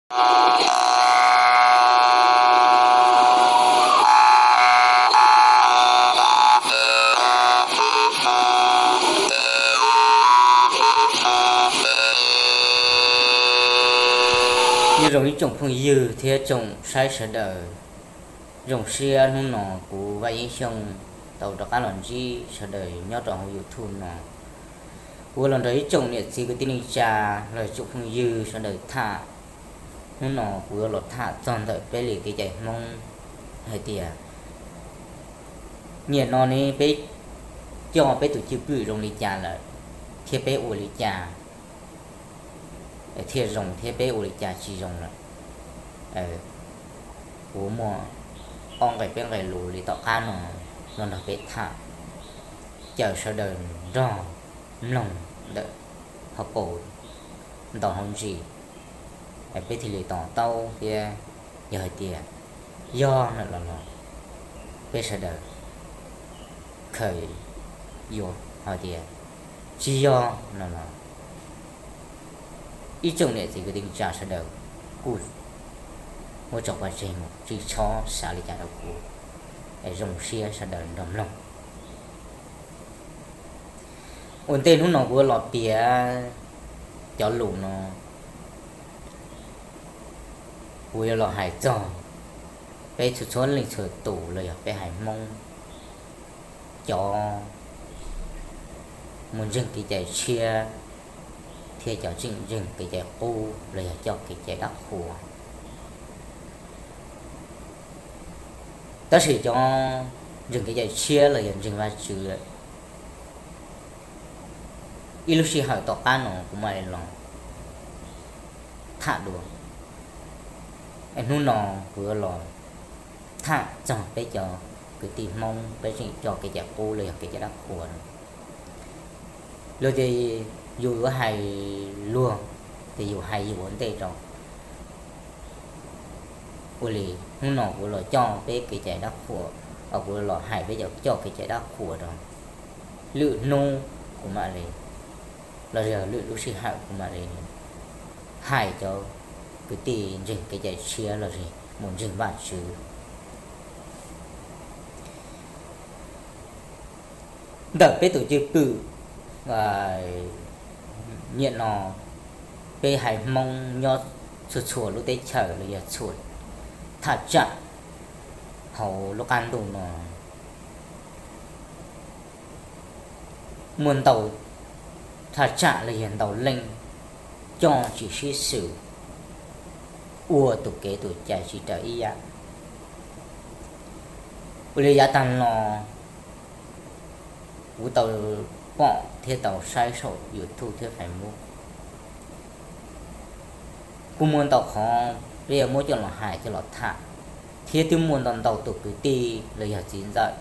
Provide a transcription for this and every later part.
Nyob zoo ib tsoom phooj ywg thiab tsoom saib sawv daws, zoo siab hnub no kuv Vaj Yeeb Xyooj tau rov qab los ntsib sawv daws nyob rau hauv YouTube no. Kuv los nrog ib tsoom niam txiv kwv tij neej tsa los tsoom phooj ywg sawv daws tham. Hnub no kuv yuav los tham txog ntawm peb li kev cai Hmoob hais tias, nyiam no ne peb coj peb tus cwj pwm zoo li cas lawm, thiab peb ua li cas thiaj zoo thiab peb ua li cas tsis zoo lawm. Kuv muaj ob nqe peb nqe lus li tom qab no los nrog peb tham, caw sawv daws nrog mloog ntawm hauv paus ntau hauv ntsis, peb thiaj li to taub thiab. Yog hais tias yog no los los peb sawv daws khaws yuav, hais tias tsis yog no los ib tsoom niam txiv kwv tij neej tsa sawv daws kuj muab tso pov tseg mus, tsis txhob xav li cas rau kuv, es zoo siab sawv daws nrog mloog. Ua ntej hnub no kuv yuav los piav cov lus no, kuv yuav los hais txog peb txhua txhua leej txhua tus los yog peb haiv Hmoob cov mus ntseeg kev cai tshiab thiab cov tseem ntseeg kev cai qub los yog coj kev cai dab qhuas. Tab sis cov ntseeg kev cai tshiab los yog ntseeg Vajtswv, ib lub sij hawm tom qab no kuv mam li los tham dua. Es hnub no kuv yuav los tham txog peb cov kwv tij Hmoob peb tseem coj kev cai qub los yog kev cai dab qhuas no. Luag tias yus yuav hais luag, ces yus hais yus ua ntej rau. Ua li hnub no kuv los coj peb kev cai dab qhuas, kuv los hais peb cov coj kev cai dab qhuas rau. Lwm hnub kuv mam li, los yog lwm lub sij hawm kuv mam li hais cov kwv tij ntseeg kev cai tshiab los sis mus ntseeg Vajtswv. Ntawm peb tus cwj pwm nyiam no, peb haiv Hmoob nyob txhua txhua lub teb chaws los yog txhua thaj tsam hauv lub qab ntuj no, muaj ntau thaj tsam los yog ntau leej coj tsis sib xws, ua tus kev tus cai tsis raws ib yam. Ua li yav tag los kuv tau pom thiab tau saib saum YouTube thiab Facebook, kuj muaj ntau qhov peb yuav muab coj los hais coj los tham, thiab twb muaj ntau ntau tus kwv tij los yog txiv ntxawm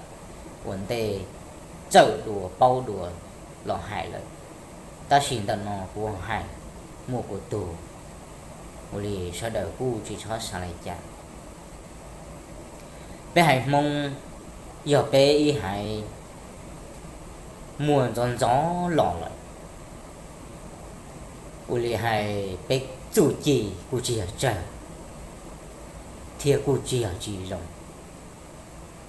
ua ntej txawm dua paub dua los hais lawm. Tab sis ntawm no kuv hais muaj kuv tug, ua li sawv daws kuj tsis txhob xav li cas. Peb haiv Hmoob yog peb ib haiv muaj ntxov ntxov los lawm, ua li hais peb txuj ci kuj tsis yog tsawg thiab kuj tsis yog tsis zoo.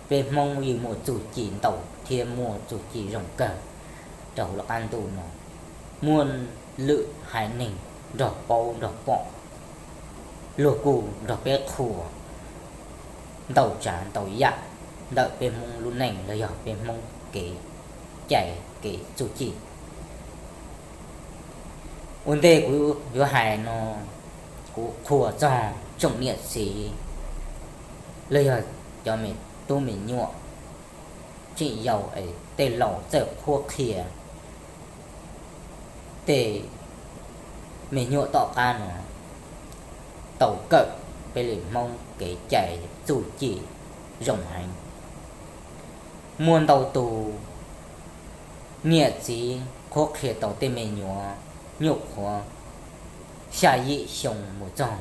Peb Hmoob yeej muaj txuj ci ntau thiab muaj txuj ci zoo kawg rau hauv lub qab ntuj no. Muaj lwm haiv neeg nrog paub nrog pom, luag kuj nrog peb qhuas ntau tsav ntau yam ntawm peb Hmoob lub neej los yog peb Hmoob kev cai kev txuj ci. Ua ntej kuv yuav hais no, kuv qhuas txog tsoom niam txiv los yog cov me tub me nyuam tseem yau es tej laus txawj qhuab qhia tej me nyuam tom qab no tau kawm peb li Hmoob kev cai txuj ci zoo heev. Muaj ntau tus niam txiv qhuab qhia tau tej me nyuam nyuj qhuav xya yim xyoo mus txog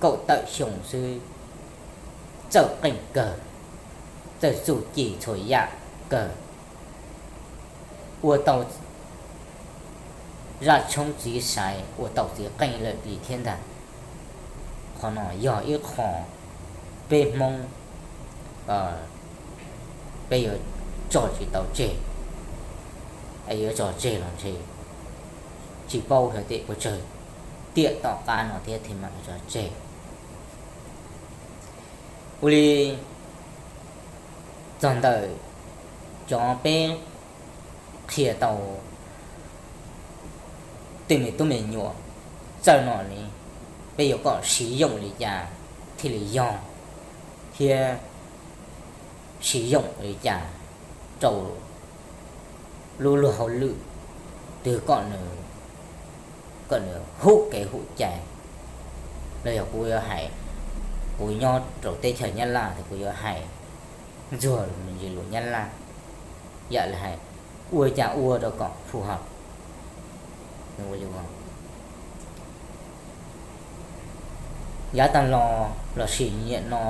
kaum tawm xyoo xwb, txawj qeej kawg, txawj txuj ci txhua yam kawg, ua tau zaj tshoob txiv xaiv, ua tau txiv qeej lawm li thiab ntag. Qhov no yog ib qho peb Hmoob peb yuav tso tsis tau tseg, yuav tso tseg los ntshe tsis paub hais tias puas tsawg tiam tom qab no thiab thiaj mam tso tseg. Ua li txog ntawm cov peb qhia tau tej me tub me nyuam txawj no li, peb yuav kom siv yoom li cas thiaj li yog, thiab siv yoom li cas rau lub luag hauj lwm twg kom nws, kom nws hum kev hum cai. Los yog kuv yuav hais, kuv nyob rau teb chaws Nyab Laj ces kuv yuav hais ntxuag me ntsis lus Nyab Laj, yam li hais ua cas ua rau kom phù hợp. Yav tag los lossis niaj no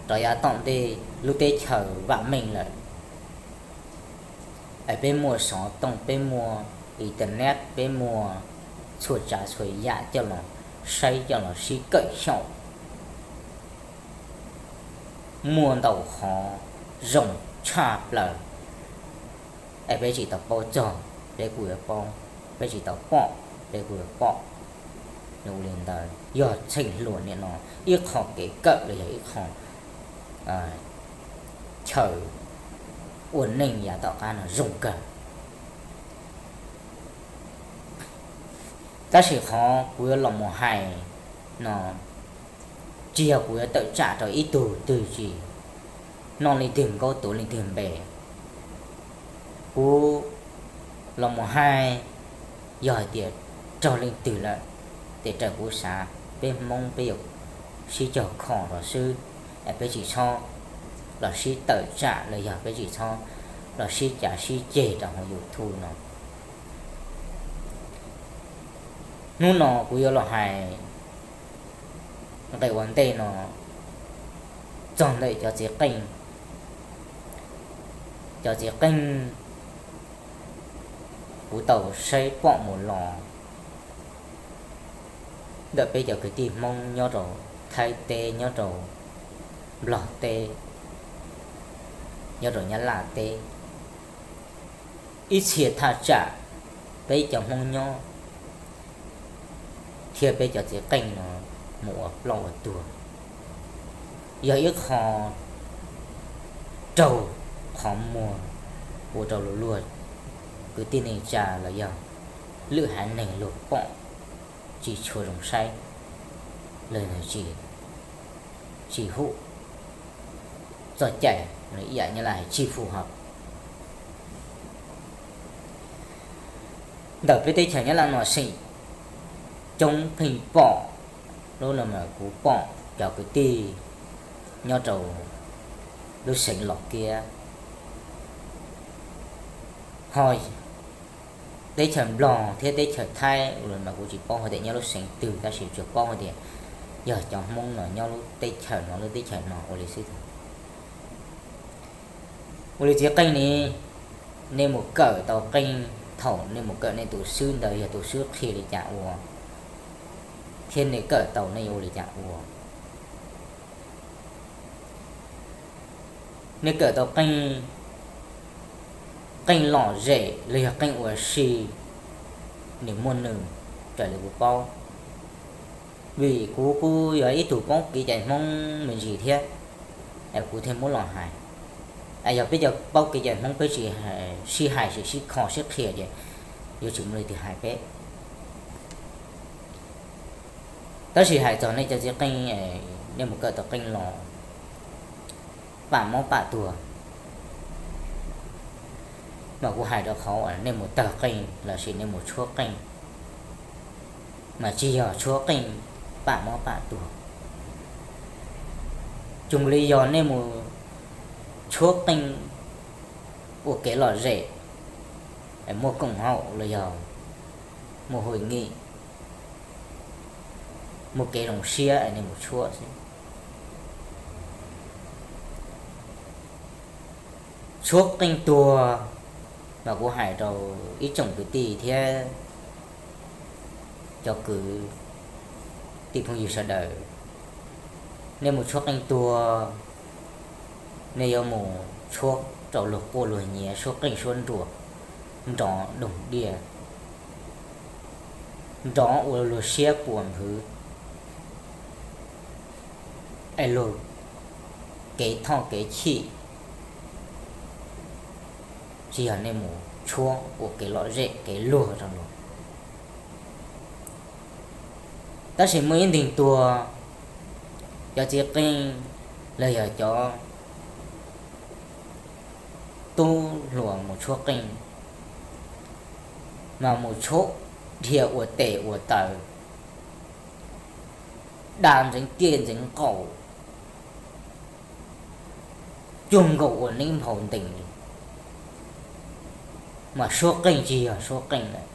rov yav tom ntej lub teb chaws vam meej lawm, es peb muaj xov tooj, peb muaj internet, peb muaj txhua tsav txhua yam coj los saib coj los sib kawm xyaum, muaj ntau qhov zoo tshaj plaws, es peb tsis tau paub txog peb kuj yuav paub, peb tsis tau pom peb kuj yuav pom. Ua li ntawd yog txheej hluas niaj no ib qho kev kawm los yog ib qho chaw ua neej yav tom qab no zoo kawg. Tab sis qhov kuv yuav los mus hais no tsis yog kuv yuav tawm tsam rau ib tug twg tsi, noj leej twg nkaub tuav leej twg npe. Kuv los mus hais, yog hais tias raug leej twg lawm, ces raws kuv xav peb Hmoob peb yuav sib cog kho los xwb, es peb tsis txhob los sib tawm tsam los yog peb tsis txhob los sib cav sib ceg rau hauv YouTube no. Hnub no kuv yuav los hais nqe ua ntej no txog ntawm cov txiv qeej. Cov txiv qeej kuv tau saib pom mus los ntawm peb cov kwv tij Hmoob nyob rau Thaib teb, nyob rau Nplog teb, nyob rau Nyab Laj teb, ib txhia thaj tsam peb cov Hmoob nyob thiab peb cov txiv qeej no mus ua ploj ua tuag, yog ib qho raug qhov muag ua rau luag kwv tij neej tsa los yog lwm haiv neeg luag pom tsis tshua zoo saib, los tsis hum txoj cai, ib yam Nyab Laj hais tsis phù hợp. Ntawm peb teb chaws Nyab Laj no seem coob pheej pom, lub no mas kuv pom cov kwv tij nyob rau lub xeev Los Kiab, ho teb chaws Nplog thiab teb chaws Thaib los mas kuv tsis paub hais tias nyob lub xeev twg tab sis tsuas paub hais tias yog cov Hmoob no nyob lub teb chaws no lub teb chaws no ua li xwb. Ua li txiv qeej ne, nej mus kawm tau qeej thaum nej mus kawm nej tus xwb ntawd yog tus xwb qhia li cas ua, thiab nej kawm tau nej yuav ua li cas ua. Nej kawm tau qeej, qeej lom zem los yog qeej ua si, nws muaj nws raws li kuv paub. Vim kuv kuj yog ib tug paub kev cai Hmoob me ntsis thiab, es kuv thiaj muab los hais. Es yog peb cov paub kev cai Hmoob peb tsis sib hais, sib kho sib qhia ces yuav tsis muaj leej twg hais peb. Tab sis hais txog nej cov txiv qeej, nej mus kawm tau qeej los pam mob pam tuag, mas kuv hais rau qhov nej mus tawg qeej lossis nej mus tshuab qeej, mas tsis yog tshuab qeej pam mob pam tuag. Txuas li yog nej mus tshuab qeej ua kev lom zem, muaj koom haum los yog muaj hội nghị, muaj kev zoo siab es nej mus tshuab xwb. Tshuab qeej tuag, mas kuv hais rau ib tsoom kwv tij thiab cov kwv Tij phooj ywg sawv daws, nej mus tshuab qeej tuag, nej yuav mus tshuab rau luag quaj luag nyiav, suab qeej suab nruas, nrov doog diaj, nrov ua luag siab puas nphwv, es luag kev thoj kev chim, tsis yog nej mus tshuab ua kev lom zem kev luag rau luag. Tab sis muaj ib nteeg tuag, cov txiv qeej los yog cov tub hluas mus tshuab qeej, mas mus tshuab dhia ua tes ua taw, da ntxeev tiaj ntxeev nkaus, cuag nkaus ua neb nphau ntees li, mas suab qeej tsis yog suab qeej lawm.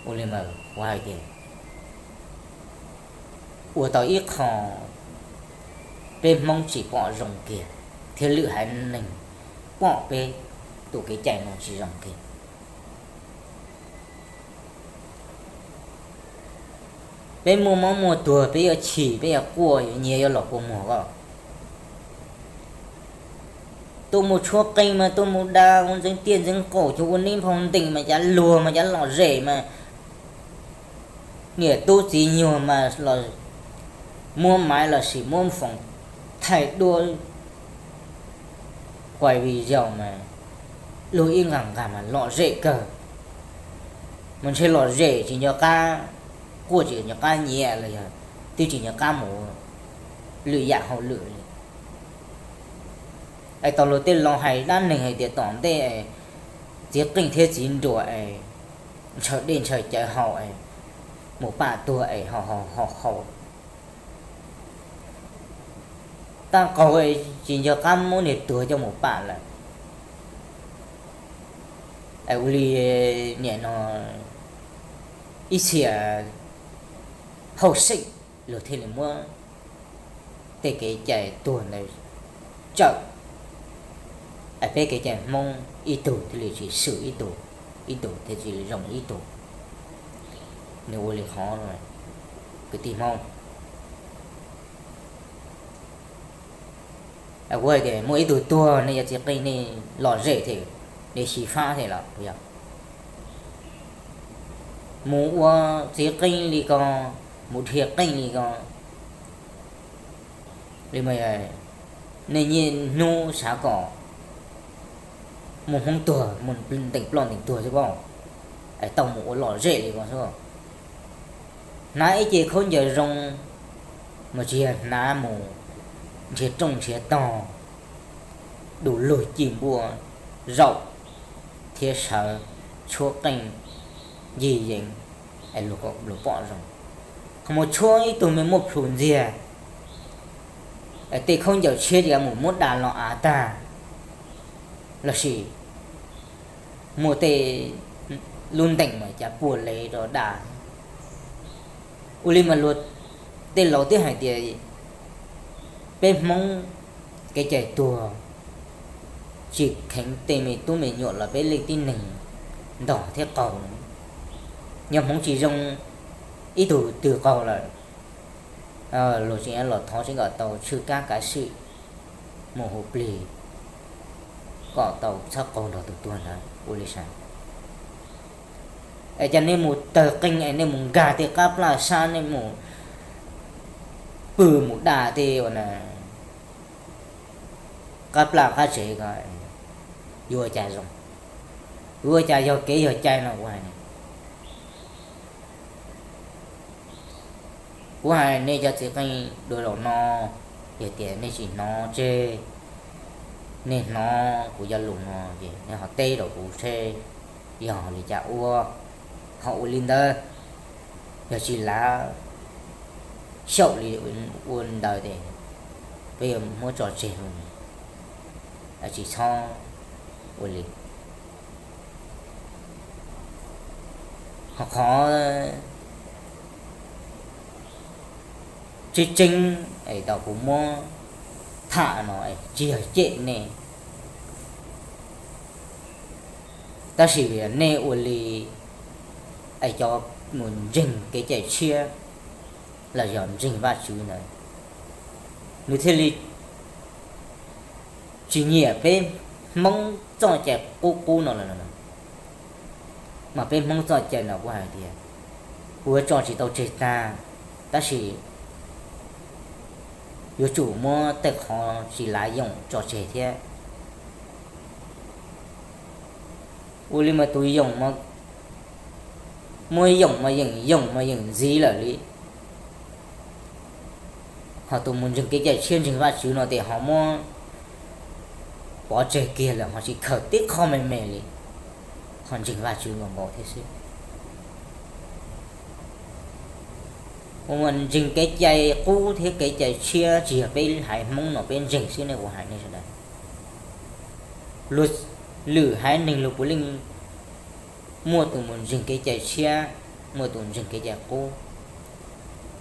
Ua li mas kuv hais tias, ua tau ib qho peb Hmoob tsis pom zoo kiag, thiab lwm haiv neeg pom peb tus kev cai no tsis zoo kiag. Peb muaj mob muaj tuag, peb yuav chim, peb yuav quaj, yuav nyiav, yuav los kua muag os. Tuaj mus tshuab qeej mas tuaj mus da ua ntxeev tiaj ntxeev nkaus, cuag ua neb nphau ntees mas cav luag mas cav lom zem mas, niam tub txiv nyuag mas los muab maiv lossis muab foos thaij duab, kuai video mas luag ib nqag nqag mas lom zem kawg. Mas ntshe lom zem tsis nco qab quaj, tsis nco qab nyiav los yog twb tsis nco qab mus lwm yam hauj lwm li. Es tau luag tej laus hais dab neeg hais tias tom ntej txiv qeej thiab txiv nruas es ntshaw dej ntshaw cawv haus es mus pam tuag es ho haus, tag qaug tsis nco qab muab niag tuag coj mus pam lawm. Es ua li niam no ib txhia hauj xeem luag thiaj li muab tej kev cai tuag ntawd tsawm, es peb kev cai Hmoob ib tug thiaj li tsis swm ib tug, ib tug thiaj tsis zoo ib tug. Nws ua li qhov kwv tij Hmoob. Kuv hais tias muaj ib tug tuag nej cov txiv qeej nej lom zem thiab, nej xyiv fab thiab los yog mus ua txiv qeej li ko, mus dhia qeej li ko li mas, nej niaj hnub xav kom mus Hmoob tuag, mus ntees ploj ntees tuag xwb pob, es tau mus ua lom zem li ko xwb. Hnav ib ce khaub ncaws zoo, mas tsis yog hnav mus nrhiav rooj nrhiav tog, du lug ci npua zaum thiab sawv tshuab qeej ncig yees, luag pom zoo. Ho mus tshuab ib tug me muaj plhus ntxiag, tej khaub ncaws tshiab ces mus muab da los av tag, lossis muaj tej lub ntees mas cav puag le rau da. Ua li mas luag tej laus twb hais tias peb Hmoob kev cai tuag tsis kheev tej me tub me nyuam los peb leej tib neeg ntog thiab qaug. Yog hmoov tsis zoo ib tug twg qaug lawm, luag tseem los thov tseem kom tau tshwj kab kav swm mus hu plig kom tau txhob qaug nrog tus tuag ntawd ua li sav. Es cas nej mus tawg qeej es nej mus nkag tej qab plaj sab, nej mus pw mus da tej ua qab plaj qab tsev ko, yuav ua cas zoo? Yuav ua cas yog kev yog cai no kuv hais ne? Kuv hais nej cov txiv qeej dua zaum no, yog tias nej tsis hnov tseg, nej hnov kuv cov lus no ces nej ho teb rau kuv seb yog li cas ua, ho ua li ntawd. Yog tsis lav xyaum li ua ntawd ces peb yuav muab tso tseg, tsis txhob ua li. Ho qhov tseeb tseeb es tau kuv muab tham no tsis yog cem nej, tab sis nej ua li es cov mus ntseeg kev cai tshiab los yog ntseeg Vajtswv ntawd, nws thiaj li tsis nyiam peb Hmoob txoj cai qub qub no lawm. Mas peb Hmoob txoj cai no kuv hais tias kuv yuav tso tsis tau tseg tag, tab sis yuav tsum muab tej qhov tsis lav yoom tso tseg thiab. Ua li mas tus yoom, muab yoom mas yeem yoom mas yeem ntxiv lawm li. Ho tus mus ntseeg kev cai tshiab ntseeg Vajtswv no ces ho muab pov tseg kiag lawm, ho tsis khaws tib qho me me li, ho ntseeg Vajtswv nkaus nkaus thiab xwb. Ua mas ntseeg kev cai qub thiab kev cai tshiab tsis yog peb haiv Hmoob no peb ntseeg xwb ne, kuv hais nej sawv daws. Luag lwm haiv neeg luag puav leej muaj tus mus ntseeg kev cai tshiab, muaj tus ntseeg kev cai qub.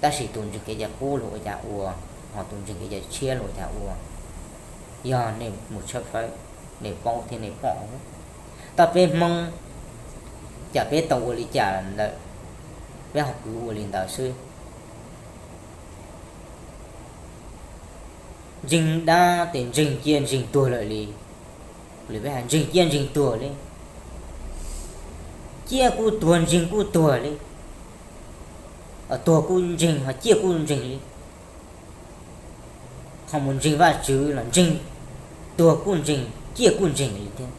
Tab sis tus ntseeg kev cai qub luag ua cas ua, ho tus ntseeg kev cai tshiab luag ua cas ua? Yog nej mus tshawb fawb, nej paub thiab nej pom. Tab peb Hmoob, cas peb tau ua li cas ntawd, peb ho kwv ua li ntawd xwb. Ntseeg dab tes ntseeg ciaj ntseeg tuag lawm li. Li peb hais ntseeg ciaj ntseeg tuag li, ciaj kuj tuag ntseeg kuj tuag li, tuag kuj ntseeg ho ciaj kuj ntseeg li. Ho mus ntseeg Vajtswv los ntseeg, tuag kuj ntseeg ciaj kuj ntseeg li thiab.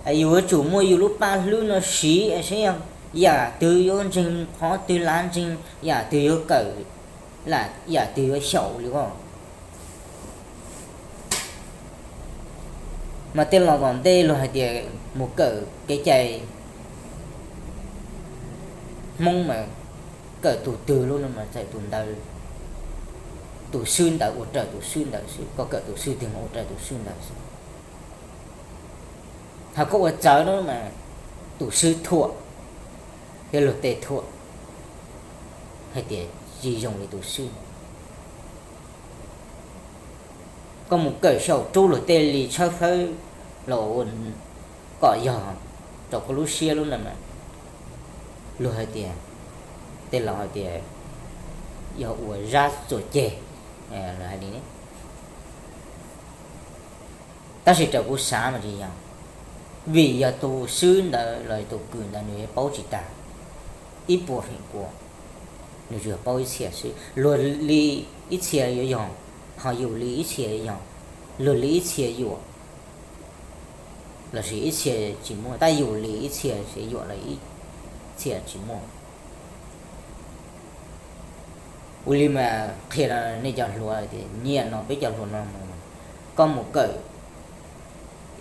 Yus yuav tsum muaj yus lub paj hlwb no siv saib yam twg yuav ntseeg, qhov twg lav ntseeg, yam twg yuav kawm, yam twg yuav xyaum li os. Mas tej los tom ntej luag hais tias mus kawm kev cai Hmoob mas kawm tus twg lub no mas txawm tus ntawd, tus xwb ntawd ua raws tus xwb ntawd xwb, koj kawm tus xwb twg mas ua raws tus xwb ntawd xwb. Ho koj ua txawv no mas tus xwb thuam thiab luag tej thuam hais tias tsis zoo li tus xwb. Koj mus kawm xyaum rub luag tej li tshawb fawb los kom yog rau koj lub siab lub no mas luag hais tias, tej laus hais tias yog ua zab txuas ceg, luag hais li. Tab sis raws kuv xav mas tsis yog, vim yog tus xwb ntawd los tus kws ntawd nws yuav paub tsis tag ib puas feem pua, nws tsuas paub ib txhia xwb. Luag li ib txhia yuav yog, ho yus li ib txhia yuav yog, luag li ib txhia yuam, lossis ib txhia tsis muaj, tab yus li ib txhia yuam los ib txhia tsis muaj. Ua li mas qhia rau nej cov hluas tias nyiaj no peb cov hluas no, koj mus kawm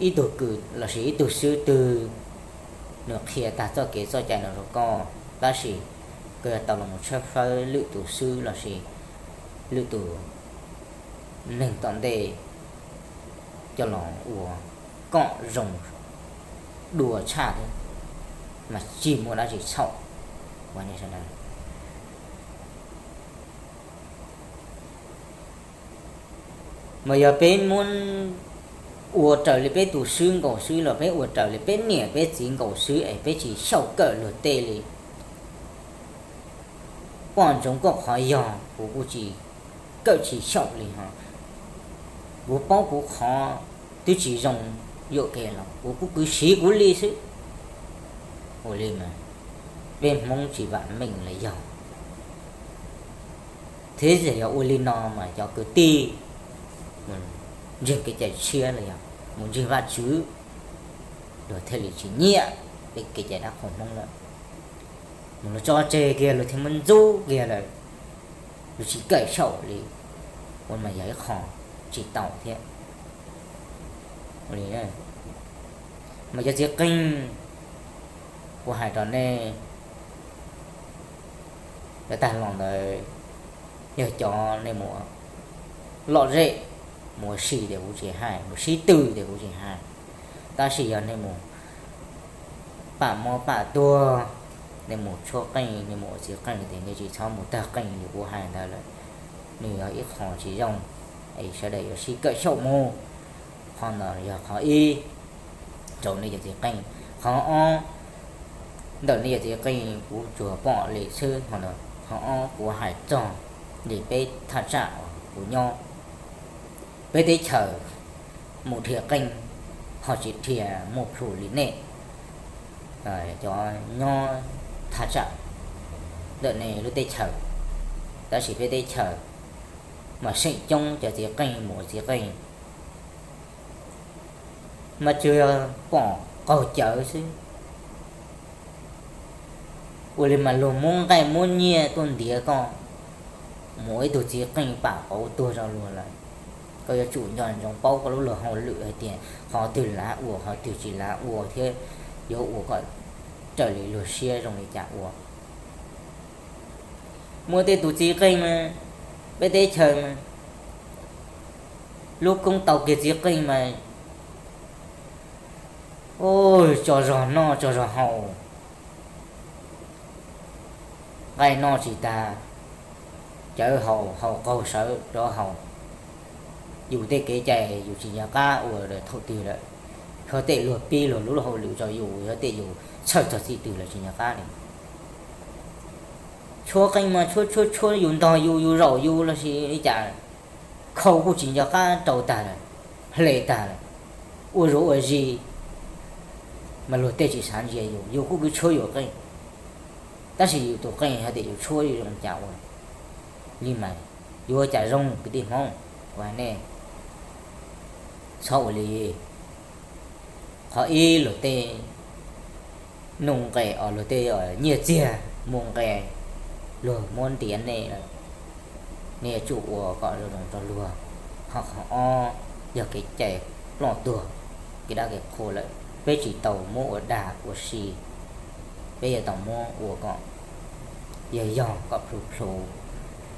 ib tug kws lossis ib tug xwb twg, nws qhia tag txoj kev txoj cai no rau koj, tab sis koj yuav tau los mus tshawb fawb lwm tus xwb lossis lwm tus neeg tom ntej coj los ua kom zoo dua tshaj thiab, mas tsis muaj dab tsi txhaum. Mas yog peb muab ua raws li peb tus xwb nkaus xwb los peb ua raws li peb niam peb txiv nkaus xwb es peb tsis xyaum kawm luag tej li, poj ntsoov koj qhov yog kuv kuj tsis, kawm tsis xyaum li ho. Kuv paub kuv qhov twb tsis zoo yuam kev los kuv kuj kwv siv kuv li xwb. Ua li mas peb Hmoob tsis vam meej los yog. Thiab yog ua li no mas cov kwv tij ntseeg kev cai tshiab los yog mus ntseeg Vajtswv, luag thiaj li tsis nyiam peb kev cai dab qhuas Hmoob lawm. Mus luag tso tseg kiag luag thiaj muab ntxub kiag lawm, luag tsis kawm xyaum li, ua mas yog ib qho tsis tau thiab. Mas cov txiv qeej, kuv hais rau nej, yav tag los ntawd yog cov nej mus lom zem, mus ua si tias kuv tsis hais, mus sib tw tias kuv tsis hais, tab sis yog nej mus pam mob pam tuag, nej mus tshuab qeej, nej mus ua txiv qeej tias nej tsis txhob mus tag qeej li kuv hais ntawd lawm, nws yog ib qho tsis zoo, es sawv daws yuav sib kawm xyaum mus. Qhov no yog qhov ib rau nej cov txiv qeej. Qhov ob, Ntawm nej cov txiv qeej kuv tsuas pom li xwb, ho ob kuv hais txog li peb thaj tsam uas kuv nyob, peb teb chaws mus dhia qeej ho tsis dhia muaj plhus li nej cov nyob thaj tsam ntawm nej lub teb chaws. Tab sis peb teb chaws mas seem coob cov txiv qeej mus ua txiv qeej mas tsuas yog pom qaug cawv xwb. Ua li mas luag muab nqaij muab nyiaj tuaj ntiav koj mus ua ib tug txiv qeej pam qauv tuag zog luag lawm. Koj yuav tsum nco ntsoov paub koj lub luag hauj lwm hais tias qhov twg lav ua, qhov twg tsis lav ua thiab yuav ua kom raws li luag siab zoo li cas ua. Muaj tej tus txiv qeej mas peb teb chaws mas lub koob tau kiag txiv qeej mas tso zog noj tso zog haus, nqaij noj tsis tag, cawv haus haus qaug sawv rov haus. Yus tej kev cai yus tsis nco qab ua thaum twg lawm, yog tej luag pib luag lub hauj lwm rau yus, yog tej yus txhawj txog txij twg lawm tsis nco qab li. Tshuab qeej mas tshuab tshuab tshuab, yus ntog yus, yus zaum yus los sis li cas, khau kuj tsis nco qab rau tag lawm, hle tag lawm, ua zuav ua zis mas luag tej tsis xav ntsia yus, yus kuj tshuab yus qeej. Tab sis yus tus qeej yog tias yus tshuab zoo cas ua li mas yuav ua cas zoo kwv tij Hmoob, kuv hais nej txhob ua li. Qhov ib, luag tej nuj nqes os, luag tej nyiaj txiag mus nqes, luag muab ntiav nej lawm, nej yuav tsum ua kom zoo zoo rau luag. Ho qhov ob, yog kev cai ploj tuag, kev dab kev qhua lawm, peb tsis tau muab ua dag ua si, peb yuav tau muab ua kom yog yog kom plhu plhu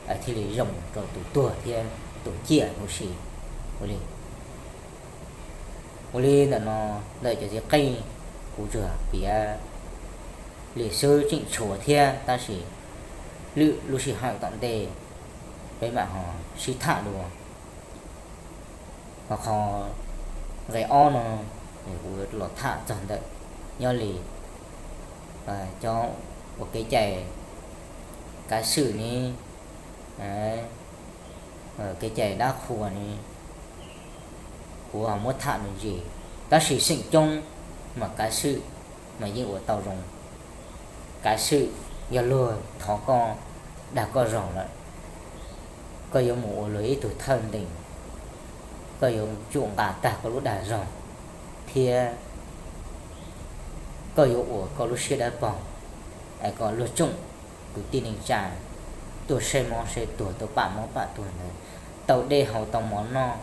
thiaj li zoo rau tus tuag thiab tus ciaj huv si. Ua li, ua li ntawm no, ntawm cov txiv qeej kuv tsuas piav li xwb, tseem tshuav thiab, tab sis lwm lub sij hawm tom ntej peb mam ho sib tham dua. Ho qhov nqe ob no kuv los tham txog ntawm nyob li cov ua kev cai kav swm ne, kev cai dab qhua ne, kuv muab tham me ntsis, tab sis seem coob mas kav swm mas yeej ua tau zoo. Kav swm, yog luag thov koj, dag koj zog lawm, koj yuav mus ua luag ib tug thawj ntees, koj yuav tsum nqa tag koj lub dag zog, thiab koj yuav ua koj lub siab dawb paug, es kom luag tsoom kwv tij neej tsa tuaj saib mob saib tuag, tuaj pam mob pam tuag ntawd tau dej haus tau mov noj.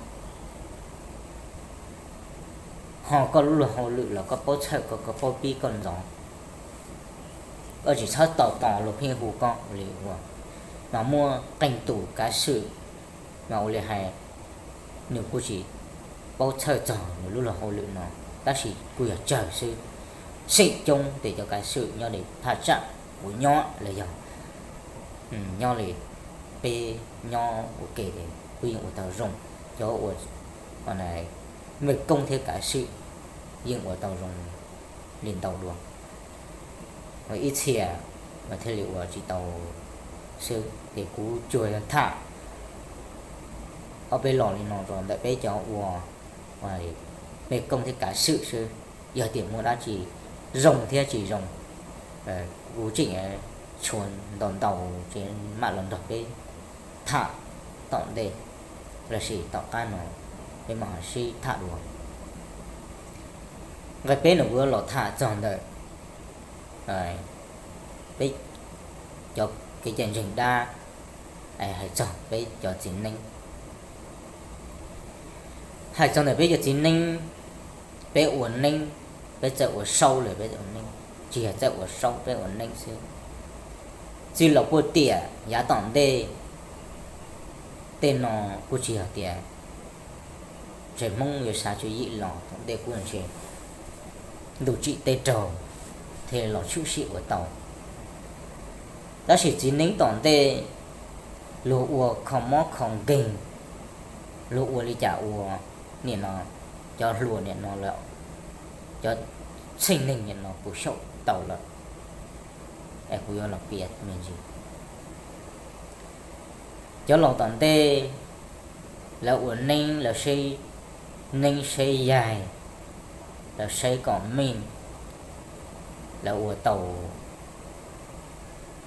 Ho koj lub luag hauj lwm los koj paub txhawj, koj paub pib koj ntxov, koj tsis txhob tos tos luag pheej hu koj li ua. Mas muaj qee tus kav swm mas ua li hais nws kuj tsis paub txhawj txog nws lub luag hauj lwm no, tab sis kuj yog tsawg xwb. Seem coob tes cov kav swm nyob li thaj tsam kuv nyob los yog nyob li peb nyob ua ke kuj yeej ua tau zoo. Cov ua mej koob thiab kav swm yeej ua tau zoo li ntau dua. Ua ib txhia mas thiaj li ua tsis tau xwb, ces kuv tsuas yog tham ob peb los li no rau ntawm peb cov ua mej koob thiab kav swm xwb. Yog tias muaj dab tsi zoo thiab tsis zoo, kuv tseem tshuav ntau ntau, tseem mam los nrog peb tham tom ntej lossis tom qab no peb mam ho sib tham dua. Nqe peb no kuv yuav los tham txog ntawm peb cov kev cai ntseeg dab, hais txog peb cov txiv neeb. Hais txog ntawm peb cov txiv neeb, peb ua neeb, peb txawj ua saub los peb ua neeb, tsis yog txawj ua saub, peb ua neeb xwb. Txij los puag tiam yav tom ntej, tej no kuj tsis yog tias ntshe Hmoob yuav xav tswv yim los tom ntej, kuj ntshe ntuj tsim tej raug thiaj los tshwm sim ua tau. Tab sis txiv neeb tom ntej luag ua kho mob kho nkeeg, luag ua li cas ua, nim no cov hluas nim no lawm, cov txheej neeg nim no puas xyaum tau lawm. es kuv yuav los piav me ntsis. Cov laus tom ntej lawv ua neeb, lawv saib neeb saib yaig, lawv saib kom meej, lawv ua tau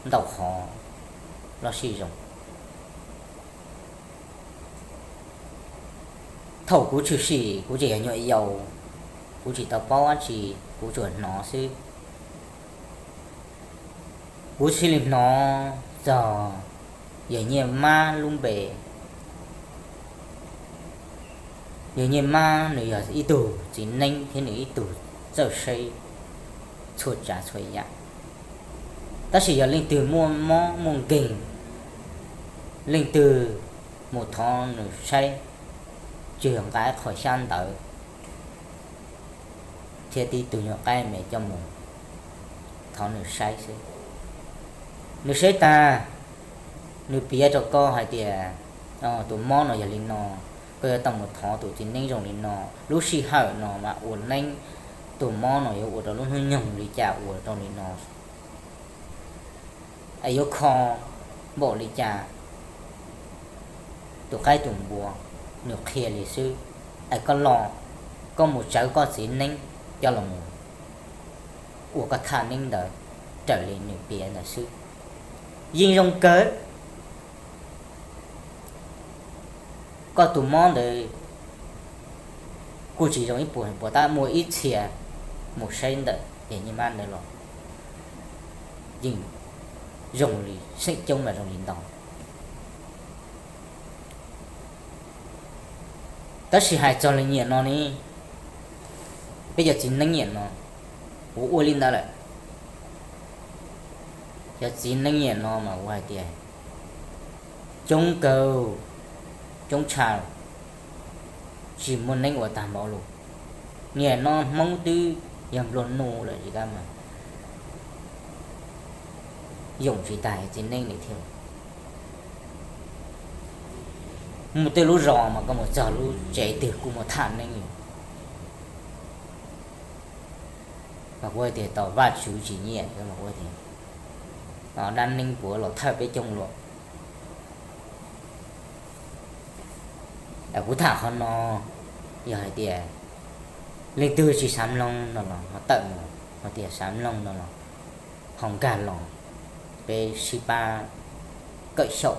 ntau qhov loj sij zoo. Thaum kuv tshwm sim kuv tseem yog nyuam yaus, kuv tsis tau paub dab tsi, kuv tsuas hnov xwb. Kuv thiaj li hnov txog yawg Nyiaj Mab lub npe. Yawg Nyiaj Mab nws yog ib tug txiv neeb thiab nws ib tug txawj saib txhua tsav txhua yam. Tab sis yog leej twg muaj mob muaj nkeeg, leej twg mus thov nws saib, tsuas yog nqa ib qho xyab ntawv thiab tib tug nyuag qaib me coj mus thov nws saib xwb. Nws saib tag, nws piav rau koj hais tias, tus mob no yog li no, koj yuav tau mus thov tus txiv neeb zoo li no, lub sij hawm no mas ua neeb, tus mob no yuav ua rau lub hnub nyoog li cas ua rau li no, es yuav kho npaum li cas, tus qaib tus npua, nws qhia li xwb. Es koj los, koj mus tsawv koj txiv neeb coj los mus ua koj thaj neeb ntawd raws li nws piav ntawd xwb, yeej zoo kawg. Koj tus mob ntawd kuj tsis zoo ib puas, puas tab muaj ib txhia mus saib ntawm yawg Nyiaj Mab ntawd los yeej zoo li, xeem coob mas zoo li ntawd. Tab sis hais txog li nyiam no ne, peb cov txiv neeb nyiam no, kuv ua li ntawd lawm. Cov txiv neeb nyiam no mas kuv hais tias coob kawg, coob tshaj, tsis muaj neeb ua tag npaum li. Niaj no Hmoob twb yog nplua nuj lawm tsis kam mas yoom tsis tag txiv neeb li thiab. Mus tej lub zos mas koj mus txog lub tsev twg kuj muaj thaj neeb li. Mas kuv hais tias tos Vajtswv tsis nyiam, dab neeb puav los thawj peb coob luaj. Kuv tham qhov no yog hais tias leej twg tsis xav mloog no los ho tawm mus, ho tias xav mloog no los ho nkag los, peb sib pab kawm xyaum.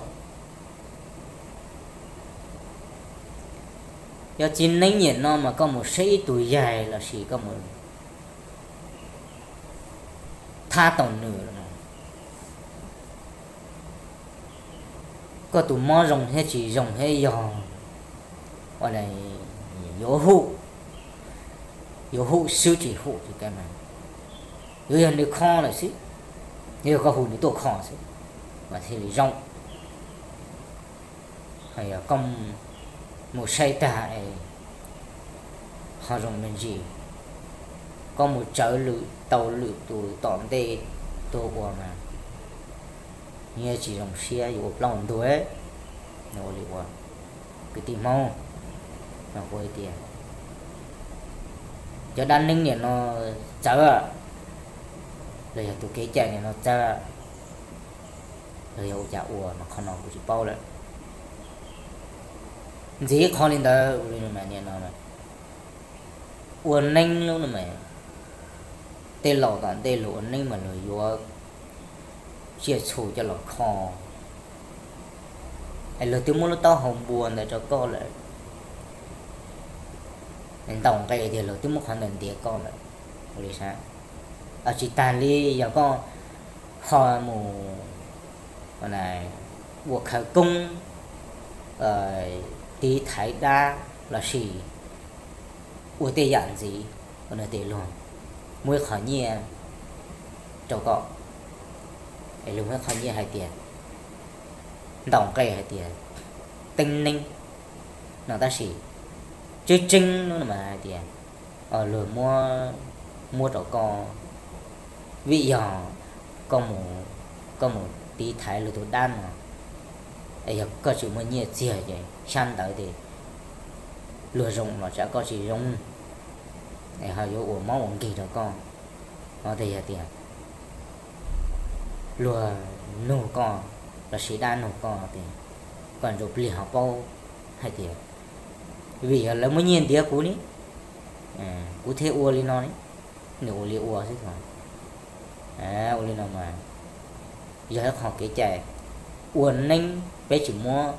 Yog txiv neeb nyiam no mas koj mus saib ib tug yaig lossis koj mus thab tau nws, koj tus mob zoo thiab tsis zoo thiab yog ua yuav hum, yuav hum xwb tsis hum tsis kam mas yuav yog nws kho lawm xwb, yuav yog koj hu nws tuaj kho xwb mas thiaj li zoo. Yog koj mus saib tag es ho zoo me ntsis, koj mus tsawv lwm tau lwm tus tom ntej tuaj ua mas yeej tsis zoo siab, yuav ua plaub ua ntug. Ua li ua kwv tij Hmoob, no kuv hais tias cov dab neeb niam no txawv, los yog tus kev cai niam no txawv, los yog ua cas ua mas qhov no kuv tsis paub lawm. Ntxiv qhov li ntawd ua li no mas niam no ua neeb lub no mas tej laus tom ntej luag ua neeb mas luag yuav tsiaj txhu coj los kho, es luag twb muab lub taub hau npua ntawd rau koj lawm, ntaus nqe tias luag twb muab qhov ntawd ntiav koj lawm. Ua li sav, tsis tas li yog koj ho mus ua khawv koob, tiv thaiv dab lossis ua tej yam ntxiv, ua no tias luag muaj ib qho nyiaj rau koj, es luag muaj ib qho nyiaj hais tias, ntaus nqe hais tias teeb neeb no, tab sis tseeb tseeb lub no mas hais tias luag muab, muab rau koj, vim yog koj mus tiv thaiv luag tus dab no, es yog koj tseem muaj nyiaj txiag ces xyab ntawv ces luag zoo los tsam koj tsis zoo, es ho yuav ua mob ua nkeeg rau koj. Ho tej yog tias luag nug koj lossis dab nug koj tias koj ntsuj plig ho paub hais tias vim yog lawv muab nyiaj ntiav kuv ne, kuv thiaj ua li no ne, nws ua li ua xwb os. Ua li no mas yog ib qho kev cai ua neeb peb tsis muab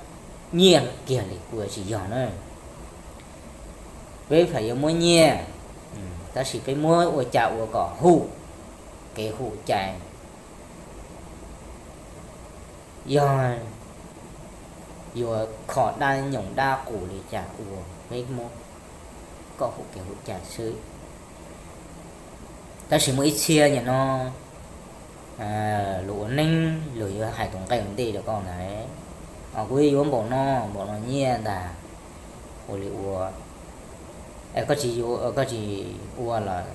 nyiaj kiag li kuj tsis yog na. Peb pheej yuav muab nyiaj, tab sis peb muab ua cas ua kom hum kev hum cai. Yog yuav kho dab nyoos dab qus li cas ua peb muab kom hum kev hum cai xwb. Tab sis muaj ib txhia nim no luag ua neeb luag yuav hais tus nqe ua ntej rau koj ntag, kuv yuav npaum no npaum no nyiaj ntag, ua li ua, koj tsis yuav, koj tsis ua los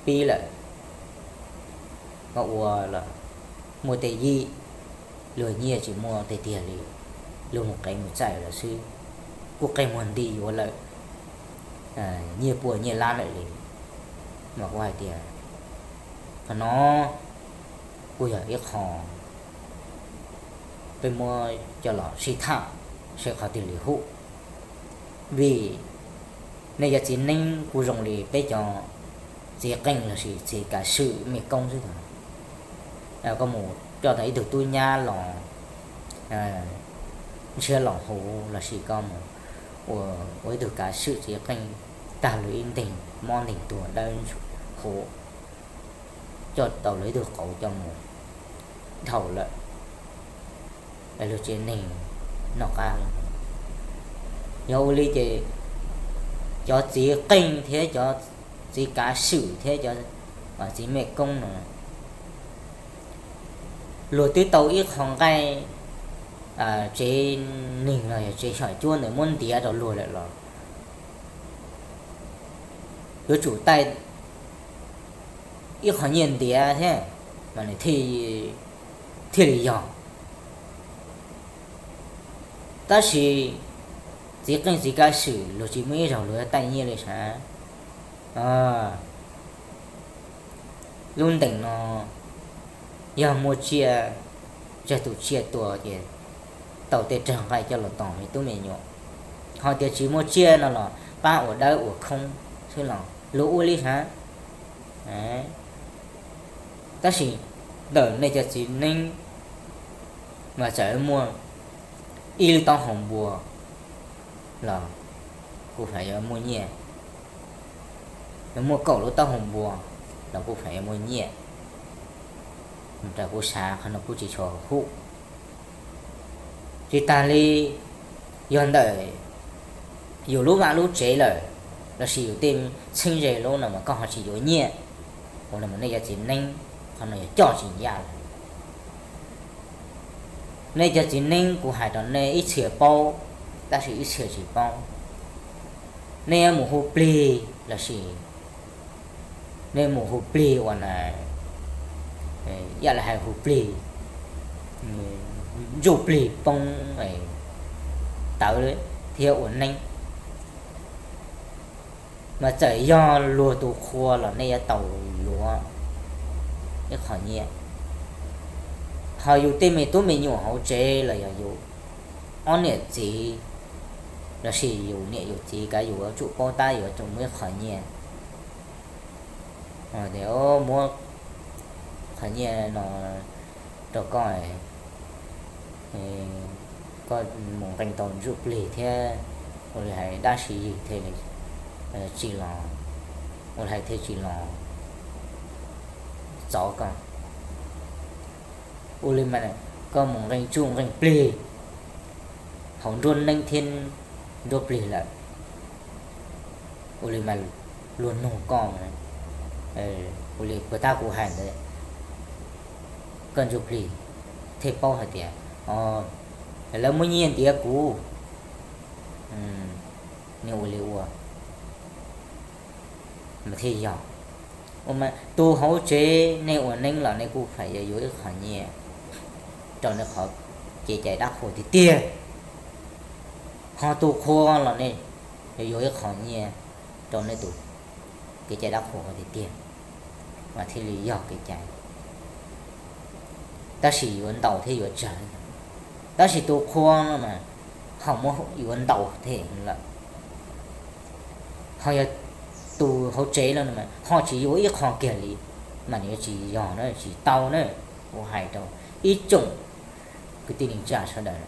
pib lawm, koj ua los muaj tej yim, luag nyiaj tsis muaj tiag tiag li, luag mus qev mus txaij lawm xwb, kuj qeeg muag nti yuav lawm, nyiaj pua nyiaj lab lawm li, mas kuv hais tias qhov no kuj yog ib qho peb muab coj los sib tham seb qhov twg li hum. Vim nej cov txiv neeb kuj zoo li peb cov txiv qeej lossis txiv kav swm mej koob xwb os. Koj mus coj tau ib tug tub nyab los ntshiab los huv lossis koj mus ua ib tug kav swm txiv qeej tag luag ib nteeg mob nteeg tuag dawb huv, coj tau luag ib tug qauv coj mus dhau lawm, luag tsev neeg noj qab. Yog ua li ces cov txiv qeej thiab cov txiv kav swm thiab cov txiv mej koob no luag twb tau ib qho nqaij tsev neeg los yog tsev xyom cuab ntawd muab ntiav rau luag lawm los yuav tsum taij ib qho nyiaj ntiav thiab mas nws thiaj li yog. Tab sis txiv qeej txiv kav swm luag tsis muaj ib zaug luag taij nyiaj li sav. Lub ntees no yog muaj tsiaj, tsawg tus tsiaj tua ces tau tej rawg nqaij coj los tos me tub me nyuam, ho tias tsis muaj tsiaj no los pab ua dawb ua khoob xwb los luag ua li sav. Tab sis ntawm nej cov txiv neeb mas txawm muaj ib lub taub hau npua los kuj feem yuav muaj nyiaj, yuav muaj kaum lub taub hau npua los kuj feem yuav muaj nyiaj. Raws kuv xav qhov no kuj tsis tshua hum. Tsis tas li, yog ntawm yus lub vaj lub tsev lawm lossis yus tej txheeb ze lub no mas koj ho tsis yuav nyiaj, ua li mas nej cov txiv neeb qhov no yog coj tsis ncaj lawm. Nej cov txiv neeb kuv hais rau nej ib txhia paub, tab sis ib txhia tsis paub. Nej yuav mus hu plig lossis nej mus hu plig ua na, ib yam li hais hu plig, ntsuj plig poob tawv thiab ua neeb, mas txawm yog luag tus qhua los nej yuav tau yuav ib qho nyiaj. Ho yus tej me tub me nyuam hauv tsev los yog yus ob niam txiv lossis yus niam yus txiv kav yus yuav tsum paub tab yuav tsum muaj ib qho nyiaj. Tias muab qhov nyiaj no rau koj, koj mus nqee tau ntsuj plig thiab ua li hais dab sis yig thiaj li tsis los, ua li hais thiaj tsis los txov koj. Ua li mas koj mus nqee ntsuj nqee plig hauv nruab neeb thiab nruab plig lawm, ua li mas luag nug koj, ua li puas tab kuv hais ntawd, koj ntsuj plig thiaj paub hais tias, o, lawv muab nyiaj ntiav kuv, nej ua li ua mas thiaj yog. Ua mas tus hauv tsev nej ua neeb los nej kuj feem yuav yuav ib qho nyiaj rau nej qhov kev cai dab qhuas tiag tiag. Ho tus qhua los nej yuav yuav ib qho nyiaj rau nej tus kev cai dab qhuas tiag tiag, mas thiaj li yog kev cai. tab sis yuav ntaus thiab yuav tsawg. Tab sis tus qhua no mas ho muab yuav ntaus thiab lawm. Ho yog tus hauv tsev no ho tsis yuav ib qho kiag li, mas nws yuav tsis yog na, tsis tau na. Kuv hais rau ib tsoom kwv tij neej tsa sawv daws,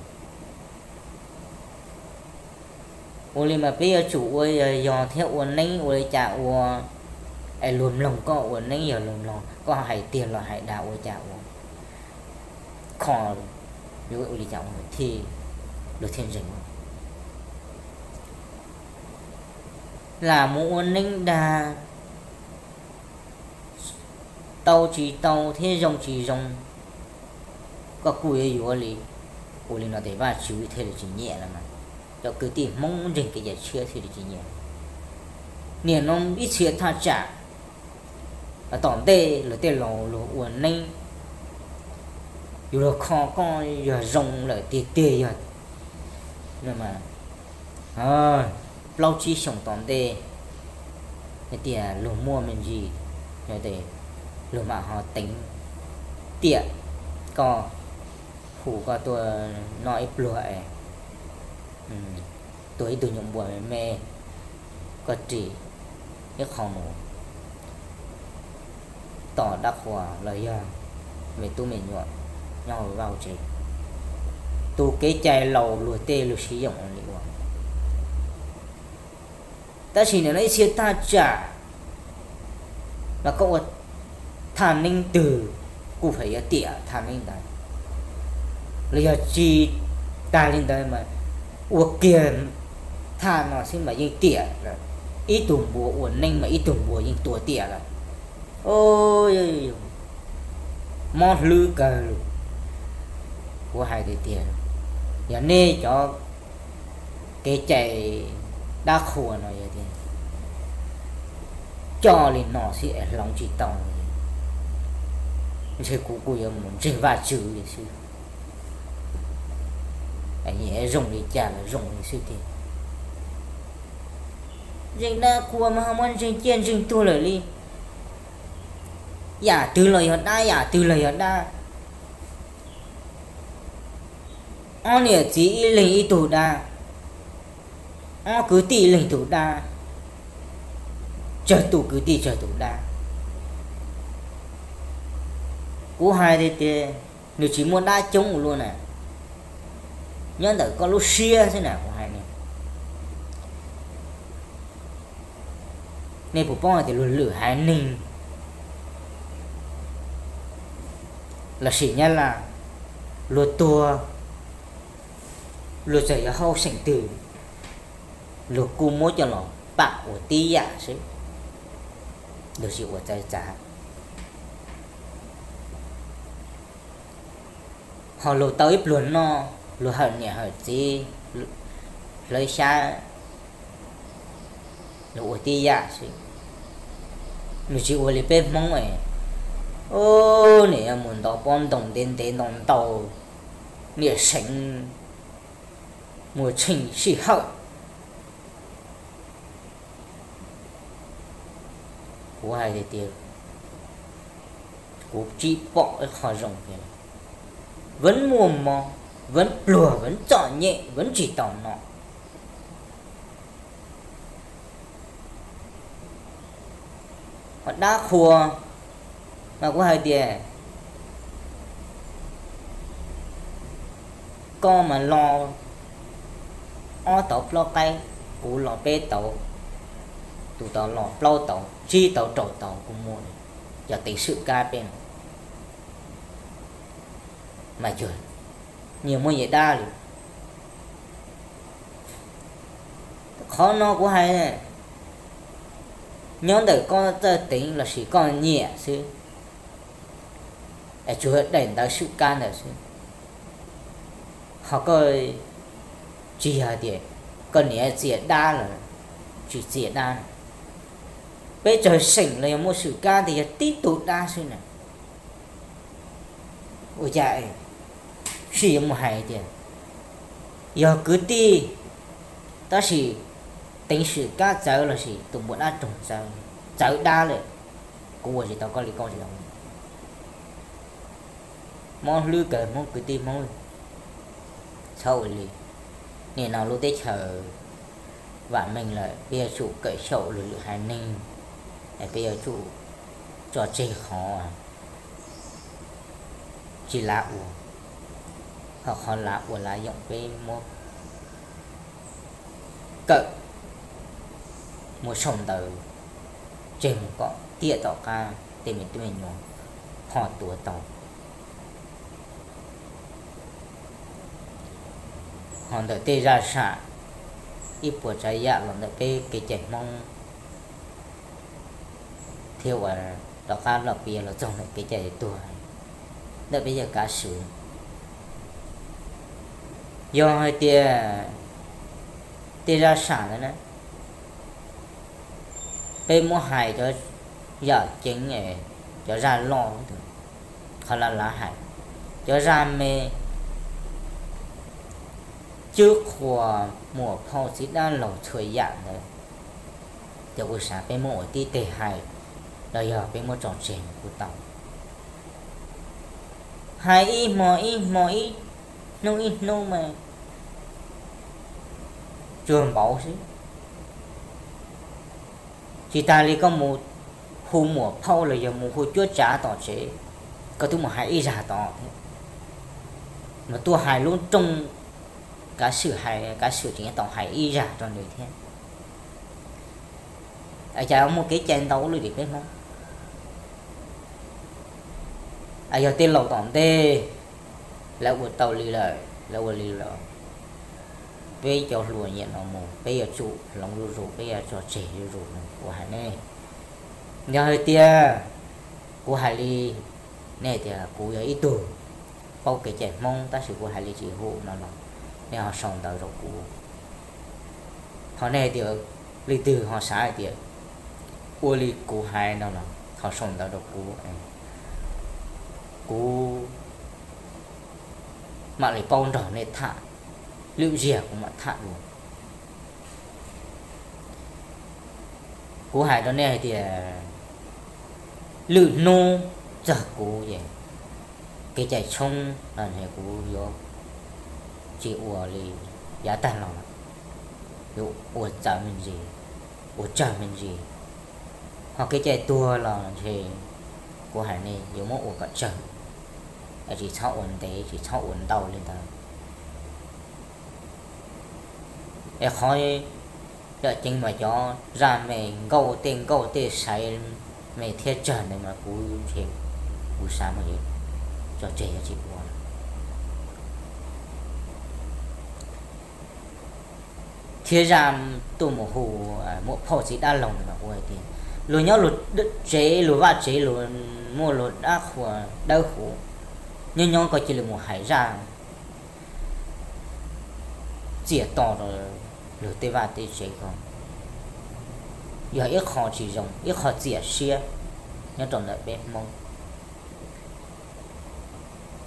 ua li mas peb yuav tsum ua yog thiab ua neeb ua li cas ua, es luag mloog koj ua neeb, yog luag mloog koj hais tiag los hais dag ua cas ua, kho yuav ua li cas ua thiaj, luag thiaj ntseeg. Lam mus ua neeb dag, tau tsis tau thiab zoo tsis zoo, koj kuj yuav yuav li. Ua li no ces Vajtswv thiaj li tsis nyiam lawm mas, cov kwv tij Hmoob ntseeg kev cai tshiab thiaj li tsis nyiam. Nim no ib txhia thaj tsam tom ntej lawv tej laus luag ua neeb, yus luag kho koj yog zoo lawm tiag tiag yog plaub tsib xyoos tom ntej, hais tias luag muaj me ntsis, luag mam ho teev tiam koj, hu koj tuaj noj ib pluag es tua ib tug nyuam npua me me, koj ris ib qho mus tom dab qhuas los yog me tub me nyuam nyob hauv vaj hauv tsev. Tus kev cai laus luag tej luag siv yoos li ua. Tab sis nim no ib txhia thaj tsam mas koj ua thaj neeb twg kuj pheem yuav tiam thaj neeb ntawd, los yog tsis tag li ntawd mas ua kiag thaj no xwb mas yeej tiam lawm. Ib tug npua ua neeb mas ib tug npua yeej tua tiam lawm. Mob hlwb kawg li. Kuv hais tiag tiag, yog nej cov kev cai dab qhuas no yog tias coj li no xwb es hloov tsis tau, ntshe kuv kuj yuav mus ntseeg Vajtswv li xwb. Zoo li cas los zoo li xwb tiag. Ntseeg dab qhuas mas ho muab ntseeg ciaj ntseeg tuag lawm li. Yam twg los yog dab, yam twg los yog dab. Ob niam txiv ib leeg ib tug dab, ob kwv tij ib leeg tug dab, tsawg tus kwv tij tsawg tus dab. Kuv hais tias nws tsis muaj dab coob ua luaj na, nyob ntawm koj lub siab xwb na kuv hais ne. Nej puas paub hais tias luag lwm haiv neeg lossis Nyab Laj, luag tuag, luag txawm yog hauj seem twg, luag kuj muab coj los pam ua tib yam xwb, luag tsis ua txawv txav. Ho luag tau ib pluag noj, luag hawm niam hawm txiv, hlawv xyab, luag ua tib yam xwb. Nws tsis ua li peb Hmoob es, nim yuav mus ntov pob ntoo ntev ntev ntau ntau, niam seev, mus tsheej sij hawm. Kuv hais tias kuv tsis pom ib qho zoo tiag. Vaj muaj mob, vaj pluag, vaj txom nyem, vaj tsis tau noj. Ho dab qhuas mas kuv hais tias koj mas lo ob tauv plaub qaib, kuv lo peb tauv, tus tod lo plaub tauv, tsib tauv rau tauv kuj muaj li. Cov teev swm kab peb no mas cuag nyias muaj nyias dab li. Qhov no kuv hais, nyob ntawm koj txawj teev lossis koj nyiam xwb, es tsuas daim ntawv swm kab ntawd xwb. Ho koj tsis yog hais tias koj niam txias dab los tsis txias dab na. Peb tsawg seem los yog muaj swm kab tias yog tib tug dab xwb na. Ua cas sij yuav mus hais tias yog kwv tij, tab sis teev swm kab txawv lossis tus npua dab roog txawv, txawv dab lawm, kuv ua tsis tau koj li koj tsis tau. mob hlwb kawg Hmoob kwv tij Hmoob, txhob ua li. Nim no lub teb chaws vam meej lawm, peb yuav tsum kawm xyaum lwm lwm haiv neeg, peb yuav tsum tso tseg qhov tsis lav ua, ho qhov lav ua lav yoom peb muab kawm, muab sau ntawv tseg mus kom tiam tom qab tej me tub me nyuam ho tuav tau. Ho ntawm tej zaj sam, ib puas tsav yam los ntawm peb kev cai Hmoob thiab uas rov qab los piav los txog ntawm kev cai tuag ntawm peb yawg Kav Swm. Yog hais tias tej zaj sam ntawd na, peb muab hais cov yam ceev, cov zaj loj, qhov lav lav hais, cov zaj me cwb qhuas muam phauj txiv dab laug txhua yam ntawd, ces kuv xav peb muab ua tib teg hais, los yog peb muab tso tseg kuj tau. Hais ib hmo ib hmo, ib hnub ib hnub mas tsuag npauv xwb. Tsis tas li koj mus hu muam phauj los yog mus hu cuab tsav tom tsev, koj twb mus hais ib zag tod thiab, mas tuaj hais lub rooj Kav Swm hais, Kav Swm tseem tau hais ib zag rau nws thiab. Cas muaj kev cai ntau ua luaj li peb Hmoob. Yog tej laus tom ntej lawv ua tau li lawm, lawv ua li lawm, peb cov hluas nyiam no mus peb yuav tsum hloov zuj zus, peb yuav tso tseg zuj zus no kuv hais nej. Yog hais tias kuv hais li, nej tias kuv yog ib tug paub kev cai Hmoob tab sis kuv hais li tsis hum no los, nej ho sau ntawv rau kuv. Ho nej tias leej twg ho xav hais tias ua li kuv hais no los ho sau ntawv rau kuv, kuv mam li paub nrog nej tham, lwm zaug kuv mam tham dua. Kuv hais rau nej hais tias lwm hnub txog kuv es kev cai tshoob no ntshe kuv yuav tsis ua li yav tag los, yuav ua txawv me ntsis, ua tsawg me ntsis. Ho kev cai tuag los ntshe kuv hais nej yuav muab ua kom tsawg, tsis txhob ua ntev, tsis txhob ua ntau li ntawd. Es qhov yam ceev mas cov zaj me nkauj tej nkauj tej sai me thiab tsawg ntawd mas kuv ntshe kuv xav mas yuav tso tseg yuav tsis ua. Thiab zaj tuaj mus hu muam phauj txiv dab laug ntawd mas kuv hais tias luag nyob luag tsev luag vaj tsev luag muaj luag dab qhuas dawb huv, nyob nyob koj cia li mus hais zaj txiam to rau luag tej vaj tej tsev ko, yog ib qho tsis zoo, ib qho txiam siab nyob rau ntawm peb Hmoob.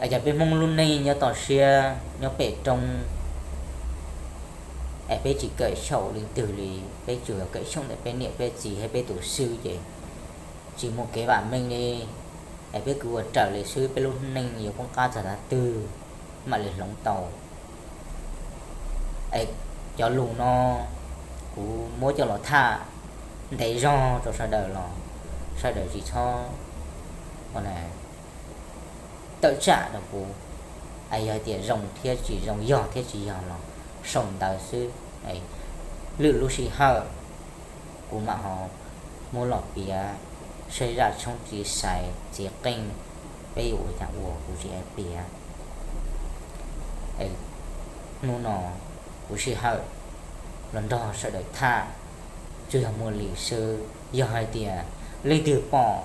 Es cov peb Hmoob lub neej nyob toj siab nyob pem roob, es peb tsis kawm xyaum leej twg li, peb tsuas kawm xyaum ntawm peb niam peb txiv thiab peb tus xib ces tsis muaj kev vam meej li. Es peb kwv ua raws li xwb, peb lub neej yuav poob qab txog tav twg mam li hloov tau. Es cov lus no kuv muab coj los tham ntev zog rau sawv daws los sawv daws tsis txhob tawm tsam rau kuv. Es yog tias zoo thiab tsis zoo, yog thiab tsis yog los sau ntawv xwb. Lwm lub sij hawm kuv mam ho muab los piav saib zaj tshoob txiv xaiv txiv qeej peb yuav ua cas ua, kuv tsis piav. Hnub no kuv sij hawm los nrog sawv daws tham tsuas yog muaj li xwb. Yog hais tias leej twg pom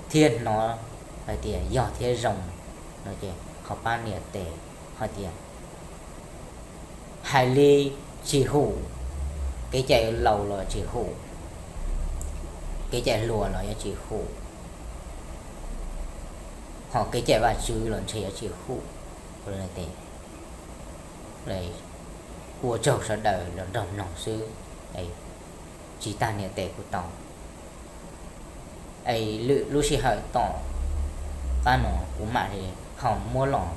thiab hnov hais tias yog thiab zoo no ces ho pab nias tes hais tias hais li tsis hum, kev cai laus los tsis hum, kev cai hluas los yuav tsis hum, ho kev cai Vajtswv los ntshe yuav tsis hum. Ua tsaug sawv daws los nrog mloog xwb, tsis tag nias tes kuv tau. Es lwm lub sij hawm tom Pab no kuv mam li ho muab los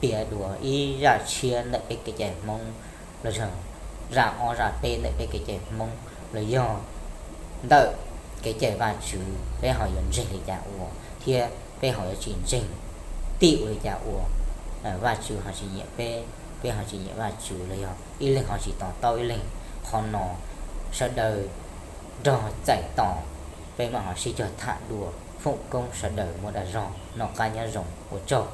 piav dua ib zaj tshiab ntawm peb kev cai Hmoob, los yog zaj ob zaj peb ntawm peb kev cai Hmoob, los yog ntawm kev cai Vajtswv peb ho yuav ntseeg li cas ua, thiab peb ho yuav tsis ntseeg, tib ua li cas ua, Vajtswv ho tsis nyiam peb, peb ho tsis nyiam Vajtswv, los yog ib leeg ho tsis to taub ib leeg. Qhov no sawv daws nrog txais tos, peb mam ho sib cog tham dua. Foom koob sawv daws muaj dag zog, noj qab nyob zoo, ua tsaug.